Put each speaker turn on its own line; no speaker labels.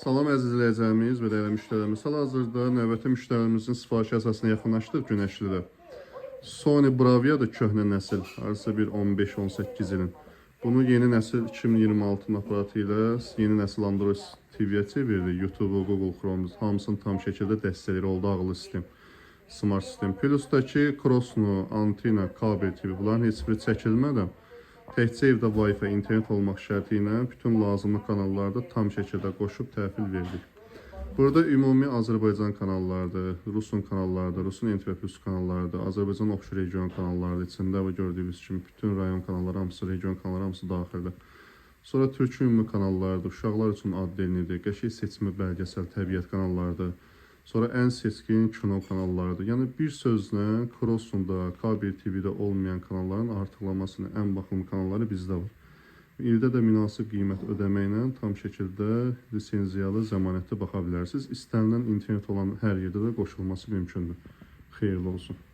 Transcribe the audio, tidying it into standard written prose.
Salam əziz izləyicilərimiz və dəyərli müştərilərimiz. Hal-hazırda növbəti müştərimizin sifarişi əsasına yaxınlaşdıq Günəşlidə. Sony Bravia-dır, köhnə nəsil, hardasa bir 15-18 ilin. Bunu yeni nəsil 2026 aparatı ilə yeni nəsil Android TV-yə çevirdik. YouTube, Google Chrome hamısını tam şəkildə dəstəkləyir. Oldu ağıllı sistem. Smart sistem. Plusdakı Krosno, antenna, kabel TV, bunların heç biri çəkilmədən, təkcə evdə Wi-Fi, internet olmaq şərti ilə bütün lazımlı kanallarda tam şəkildə qoşub təhvil verdik. Burada ümumi Azərbaycan kanallarıdır, Rusun kanallarıdır, Rusun NTV Plus kanallarıdır, Azərbaycan Opşu region kanallarıdır. İçində və gördüyünüz kimi bütün rayon kanalları, hamısı, region kanalları hamısı daxildir. Sonra türkü ümumi kanallarıdır, uşaqlar üçün addelinidir, qəşəng seçmə bəlgəsəl, təbiət kanallarıdır. Sonra ən seçkin kino kanallarıdır. Yəni bir sözlə Krosunda, Kabel TV-də olmayan kanalların artıqlamasını, ən baxımlı kanalları bizdə var. İldə də münasib qiymət ödəməklə tam şəkildə lisenziyalı, zəmanətli baxa bilərsiniz. İstənilən internet olan hər yerdə də qoşulması mümkündür. Xeyirli olsun.